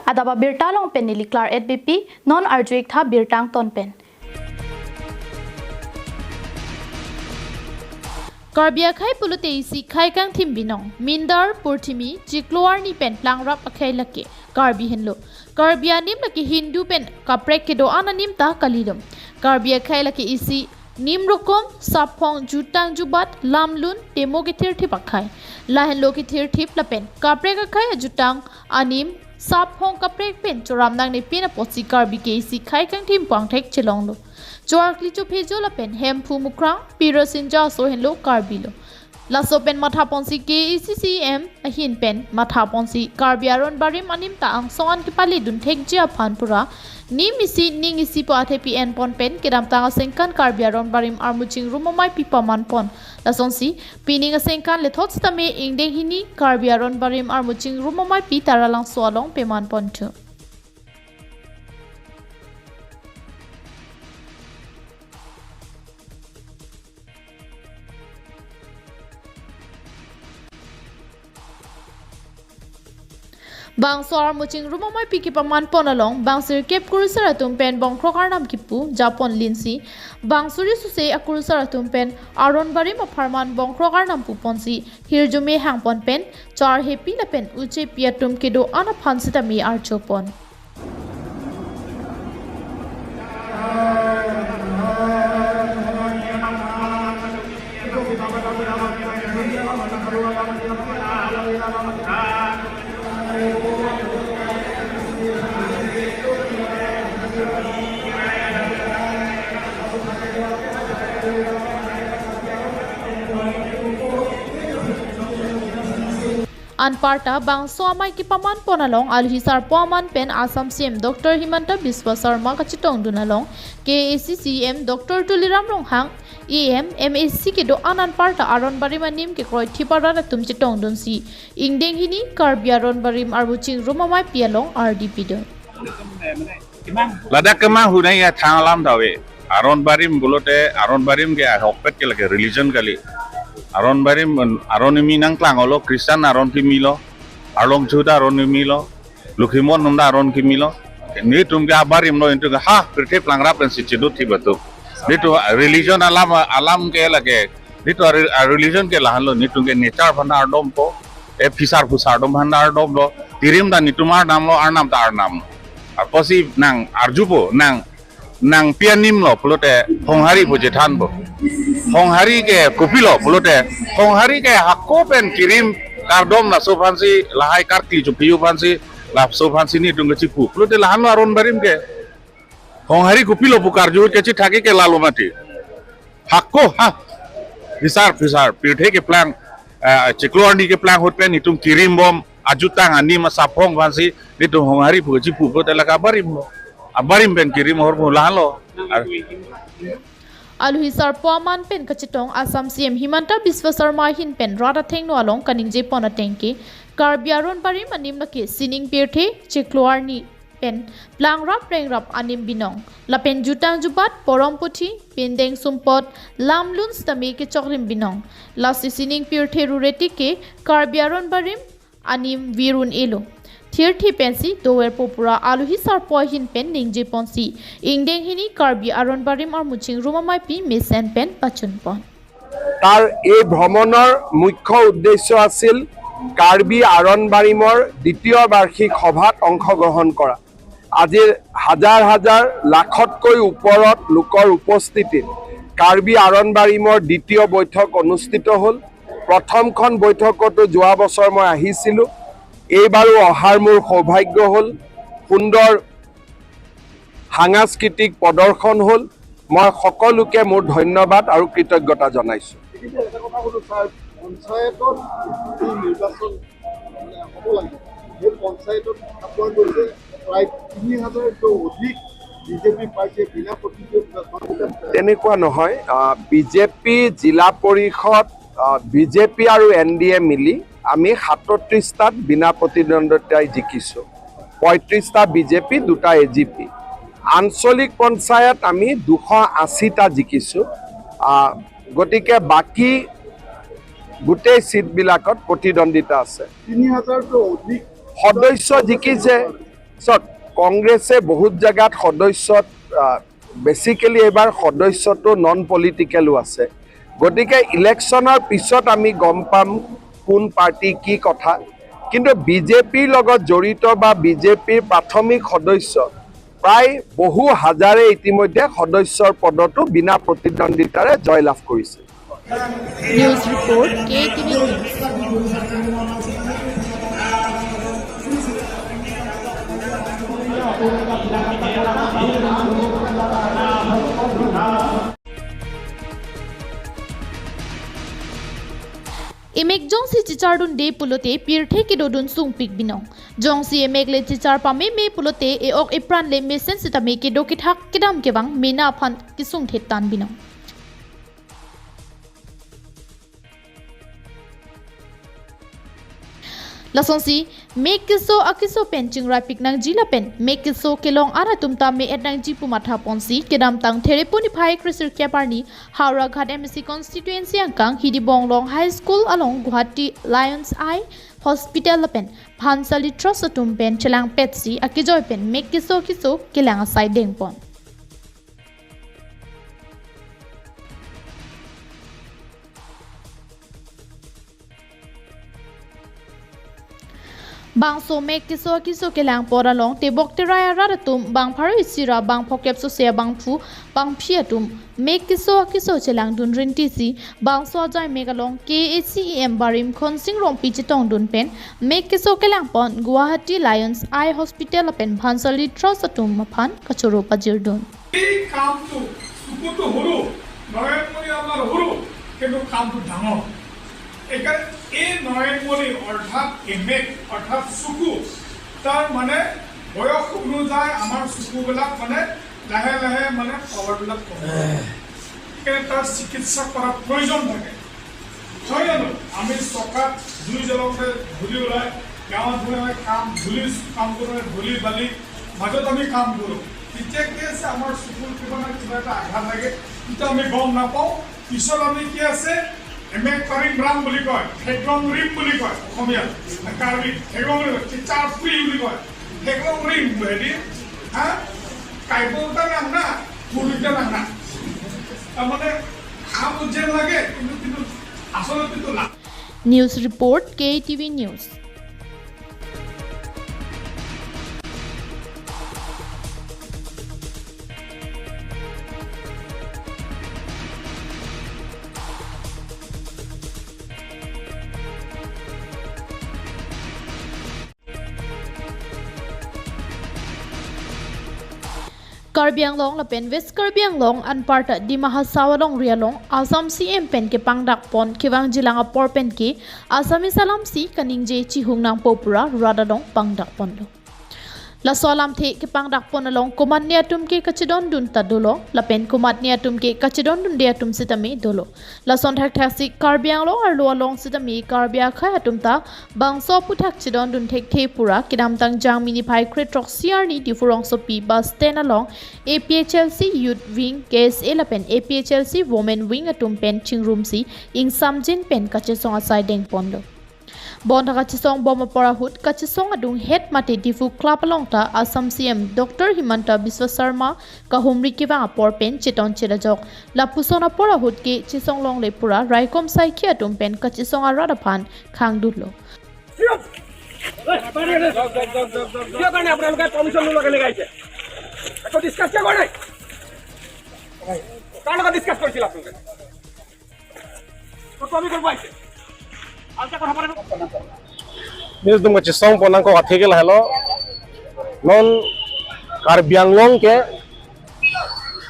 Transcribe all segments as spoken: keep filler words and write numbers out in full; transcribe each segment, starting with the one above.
Adap abirta along pen neli Claret Beypi, non arju-ik tha birta angton pen. Karbi akhei pulote isi khei kangthim binong, mindar, purthimi, chiklo arni pen plangrap akhei lake Karbi henlo. Karbi anim lake Hindu pen kaprek kedo-an anim ta kalilo. Karbi akhei lake isi nim rokom, saphong, jutang jubat, lamlun, temo kethirthip akhei. Lahenlo kethirthip lapen kaprek akhei ajutang anim, saphong kaprek pen choram nangnepin apotsi Karbi ke isi khei kangthim pu angthek chelonglo. Choarkli chophejo lapen Hemphu Mukrang, Pirasinja aso henlo Karbi lo. Laso pen mathaponsi K A C C M ahin pen mathaponsi Karbi aron barim anim ta angsong an kepaledun thekji aphan pura nim isi ning isi pu athepi enpon pen kedamtang asengkan Karbi aron barim armu chingrum ameipi pamanpon. Lasonsi pining asengkan lethot sitame ingdeng hini Karbi aron barim armu chingrum ameipi Taralangso along pemanponthu. Bangso armu chingrum ameipi kepamanpon along bang sirkep kurusar atum pen bongkrok arnam kipu japon linsi, bang suri suse akurusar atum pen aron barim apharman bongkrok arnam puponsi hirjume hangpon pen charhepi lapen uchepi atum kedo-an aphan sitame arjupon. Anparta bangso amei kepamanpon along alohi sarpo aman pen Assam C M Doctor Himanta Biswa Sarma kachetongdun along K A C C M Doctor Tuliram Ronghang, E M, M A C kedo-an anparta aron barim anim kekroithip arat atum chetongdunsi ingdeng hini Karbi aron barim armu chingrum ameipi along ardi pidun. Ladak kemang hunai ya thang alam ta ave. Aron barim pulote, aron barim ke ahokpet ke lake religion kali. Aron barim, aron kimi nangklang olo, Christian aron kimi lo, Arlong Juda aron kimi lo, Lokhimon Nunda aron kimi lo. Netum ke abarim lo, netum ke ha, pirthe plangrap pensi chedut thip atum. Netum religion alam, alam ke lake, netum re-, religion ke lahenlo, netum ke nature aphan ardompo, e phisar phusar atum aphan ardomlo, kirim ta netum arnam lo, arnam ta arnam. Apotsi nang arjupo, nang, nang pi anim lo pulote Honghari pu chethanpo. Honghari ke kopilo pulote, Honghari ke hako pen kirim kardom laso aphansi, lahai karkli chophi aphansi, laso aphansi netum kechipu. Pulote lahenlo aron barim ke. Honghari kopilo pu karju ahut kechethak ke lalo mati. Hako ha. Phisar, phisar. Pirthe keplang, eh, chiklo arni keplang ahut pen netum kirim bom, ajutang anim asaphong aphansi netum Honghari pu kechipu pulote lake abarim lo. Abarim pen kirim ahormu lahenlo. Ar- Alohi sarpo aman pen kachetong Assam C M Himanta Biswa Sarma ahin pen rat athengno along kaningjepon ateng ke Karbi aron barim anim lake sining pirthe, chiklo arni pen plangrap rengrap anim binong. Lapen jutang jubat, porom puthi, pindeng sumpot, lamlun sitame kechoklim binong. Lasi sining pirthe rureti ke Karbi aron barim anim virun elo. Thirthip pensi doverpo pura alohi sarpo ahin pen ningjeponsi ingdeng hini Karbi aron barim armu chingrum ameipi mesen pen pachunpon. তাৰ এই ভ্ৰমণৰ মুখ্য উদ্দেশ্য আছিল কাৰ্বি আৰণ বাৰিমৰ দ্বিতীয় বাৰ্ষিক সভাত অংশগ্ৰহণ কৰা। আজিৰ হাজাৰ হাজাৰ লাখতকৈ ওপৰত লোকৰ উপস্থিতিত কাৰ্বি আৰণ বাৰিমৰ দ্বিতীয় বৈঠক অনুষ্ঠিত হ'ল। প্ৰথমখন বৈঠকতো যোৱা বছৰ মই আহিছিলোঁ, এইবাৰো অহাৰ মোৰ সৌভাগ্য হ'ল। সুন্দৰ সাংস্কৃতিক প্ৰদৰ্শন হ'ল। মই সকলোকে মোৰ ধন্যবাদ আৰু কৃতজ্ঞতা জনাইছোঁ। এইখিনিতে এটা কথা সোধো ছাৰ, পঞ্চায়তত এই নিৰ্বাচন মানে হ'ব লাগে, সেই পঞ্চায়তত আপোনাৰ কৈছে প্ৰায় তিনি হাজাৰতকৈ অধিক বিজেপি প্ৰাৰ্থীয়ে বিনা প্ৰতিদ্বন্দ্বিতাত জয়লাভ কৰে। তেনেকুৱা নহয়। আহ, বিজেপি জিলা পৰিষদ, আহ, বিজেপি আৰু এন ডি এ মিলি আমি সাতত্ৰিশটাত বিনা প্ৰতিদ্বন্দ্বিতাই জিকিছোঁ। পঁয়ত্ৰিশটা বিজেপি, দুটা এ জি পি। আঞ্চলিক পঞ্চায়ত আমি দুশ আশীটা জিকিছোঁ। আহ, গতিকে বাকী গোটেই ছিটবিলাকত প্ৰতিদ্বন্দ্বিতা আছে। তিনি হাজাৰতকৈ অধিক সদস্য জিকিছে। পিছত কংগ্ৰেছে বহুত জেগাত সদস্যত, বেচিকেলি এইবাৰ সদস্যটো নন পলিটিকেলো আছে। গতিকে ইলেকশ্যনৰ পিছত আমি গম পাম কোন পাৰ্টি কি কথা। কিন্তু বিজেপিৰ লগত জড়িত বা বিজেপিৰ প্ৰাথমিক সদস্য প্ৰায় বহু হাজাৰে ইতিমধ্যে সদস্যৰ পদতো বিনা প্ৰতিদ্বন্দ্বিতাৰে জয়লাভ কৰিছে। News report, K T V News. Emek jongsi chichardunde pulote pirthe kedodun sungpik binong. Jongsi emek le chichar pameme pulote e-ok epran le mesen sitame kedo kethak kedam kevang mena aphan kesung thetan binong. Lasonsi, mek keso akeso pen chingraipik nangji lapen mek keso kelong an atum ta me-et nangji pu mathaponsi kedamtang Therepon niphai kresirkep arni Howraghat M A C constituency angkang Hidibonglong High School along Guwahati Lions Eye Hospital lapen Bhansali Trust atum pen chelangpetsi akejoi pen mek keso akeso kelang asai dengpon. Bangso mek keso akeso kelangpon along tebok terai arat atum bang pharo isi ra bang phokep sose abangphu bangphi atum mek keso akeso chelangdun rintisi bangso ajai mek along K A C E M barim Khonsing Rongpi chetongdun pen mek keso kelangpon Guwahati Lions Eye Hospital lapen Bhansali Trust atum aphan kachoro pajirdun. এই কামটো চকুটো সৰু, নয়নমণি আমাৰ সৰু, কিন্তু কামটো ডাঙৰ। এইকাৰণে এই নয়নমণি অৰ্থাৎ এমেক অৰ্থাৎ চকু, তাৰ মানে বয়স অনুযায়ী আমাৰ চকুবিলাক মানে লাহে লাহে মানে পাৱাৰবিলাক কমি যায়। সেইকাৰণে তাৰ চিকিৎসা কৰাৰ প্ৰয়োজন থাকে। নহয় জানো? আমি চকাত জুই জ্বলাওঁতে ধূলি ওলায়, গাঁৱত গ'লে আমি কাম ধূলি কাম কৰোঁ, ধূলি বালি মাজত আমি কাম কৰোঁ। তেতিয়া কি আছে, আমাৰ চকুৰ কিবা নহয় কিবা এটা আঘাত লাগে, কিন্তু আমি গম নাপাওঁ। পিছত আমি কি আছে, এমেক পাৰিম ৰাম বুলি কয়, ফেগং ৰিম বুলি কয় অসমীয়াত, কাৰ্বি ফেগং ৰিম, চিচাৰ ফুৰি বুলি কয়, ফেগং ৰিম হেৰি, হা, কাইবৌতা নাং না, ফুৰিতা নাং না। তাৰমানে খাম যেন লাগে, কিন্তু কিন্তু আচলতে তো না। News report, K T V News. Karbi Anglong lapen West Karbi Anglong anparta Dima Hasao alongri along Assam C M pen kepangdakpon kevangjilang apor penke Assamese alamsi kaningje chihung nangpo pura rat along pangdakponlo. Laso alamthe kepangdakpon along komatne atum ke kachedondun ta dolo lapen komatne atum ke kachedondunde atum sitame dolo. Lason thakthaksi Karbi Anglong arlo along sitame Karbi akhei atum ta bangso aphuthak chedondun thekthe pura kedamtang Jangmi niphai kre throksi arni Diphu rongsopi bus stand along A P H L C Youth Wing, K S A lapen A P H L C Women Wing atum pen chingrumsi ingsamjin pen kachesong asai dengponlo. Bonta kachesong bom apor ahut kachesong adunghet mate Diphu Club along ta Assam C M Doctor Himanta Biswa Sarma kahumri kevang apor pen cheton chedajok. Lapuson apor ahut ke chesong longle pura raikom saikhi atum pen kachesong arat aphan khangdunlo. কিয় কাৰণে আপোনালোকে পাৰ্মিশ্যন নোলোৱাকে এনেকে আহিছে? একো ডিছকাছ কিয় কৰা নাই? কাৰ লগত ডিছকাছ কৰিছিল আপোনালোকে? ক'ত পাৰ্মিশ্যন পাইছে? ভালকে কথা পাতিব। News dum kachesong pon nangkok athe ke lahelo. Non Karbi Anglong ke,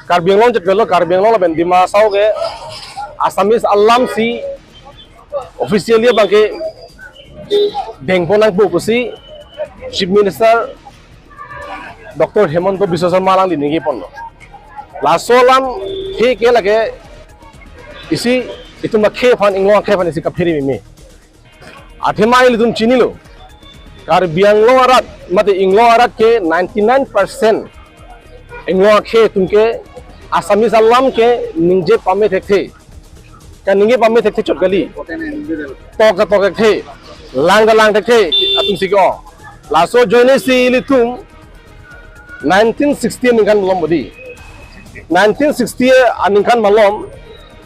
Karbi Anglong chet velo, Karbi Anglong lapen Dima Hasao ke Assamese alamsi officially abangke dengpon nangpo pusi Chief Minister Doctor Himanta Biswa Sarma alangli ningjeponlo. Laso alamthe ke lake isi itum akhei aphan, Inglong akhei aphan isi kaphere meme. Athema ilitum chinilo. Karbi Anglong arat mate Inglong arat ke ninety nine percent Inglong akhei atum ke Assamese alam ke ningje pame thekthe. Kaningje pame thekthe chot kali. Tok ta tok thekthe. Lang ta lang thekthe atumsi ke-ong. Laso ajoinesi ilitum Nineteen sixty aningkan malom bodi. Nineteen sixty aningkan malom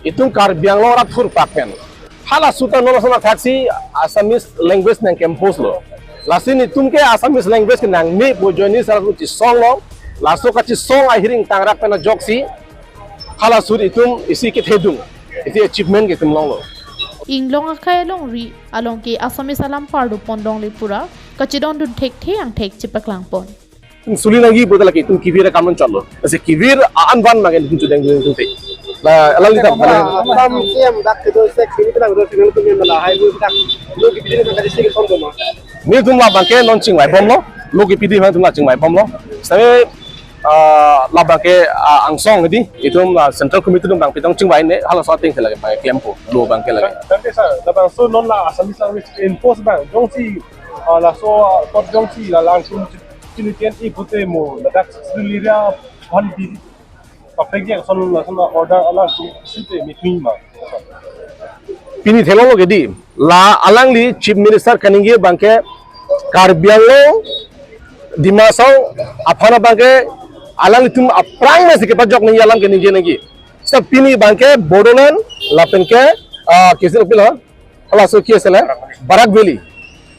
itum Karbi Anglong arat thurpak pen. Halaso ta non asona thaksi Assamese language nang compose lo. Lasi netum ke Assamese language ke nangme pu ajoine halaso chisong lo. Laso kachisong ahir ingtangrak pen ajoksi halaso itum isi kethedung. Isi achievement ke itum longlo. Inglong akhei alongri along ke Assamese alam pardo pon longle pura kachedondun thekthe angthek chepaklang pon. Suli nangji pu ta lake itum kevir akam non chotlo. Ase kevir a-an van magen itum chudeng dun itum te. La alangli ta bana. Assam C M dak kedo sek sini bilang do sini itum mala hai bu dak. Lo kepidi nang kadi sini son do ma. Netum labang ke non chingvai bomlo. Lo kepidi nangtum la chingvai bomlo. Sabe, ah, labang ke, ah, angsong di itum la Central Committee atum nangpitong chingvai ne halaso ateng ke lake bang klempo. Lo abang ke lake. Tangte sir, labangso non la Assamese language enforce abang jongsi, ah, laso, ah, kot jongsi la langtum chini T N A pute mo ladak Scheduled Area aphan di paprek ason lason order alangtum site meeting ma. Pini theklonglo ke di la alangli Chief Minister kaningje abang ke Karbi Anglong, Dima Hasao aphan abang ke alanglitum aphrang masi kepajok nangji alam ke ningje nangji. Seta pini abang ke Bodoland lapen ke, ah, kisil pilo. Halaso ke ase la Barak Valley.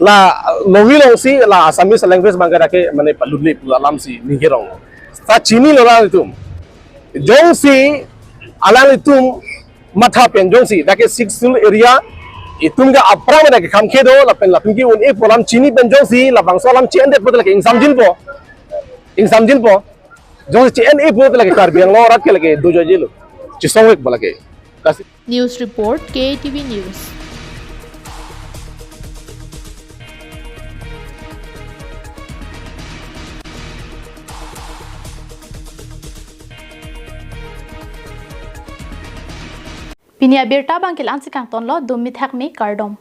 La longi longsi la Assamese language abang ke dak ke mane palut le pu alamsi ningje rong. Seta chinilo alanglitum. Jongsi alanglitum matha pen jongsi dak ke Sixth Schedule area itum ke aphrang dak ke kham kedo lapen latum ke un-e pu alam chini pen jongsi labangso alam che-endet pu ta lake ingsamjinpo. Ingsamjinpo. Jongsi che-en-e pu ta lake Karbi Anglong arat ke lake dojoijelo. Chisongvek ba lake. Lasi News report, K A T V News. Pini abirta abang ke la-ansi kangtonlo, dumi thakmi kardom.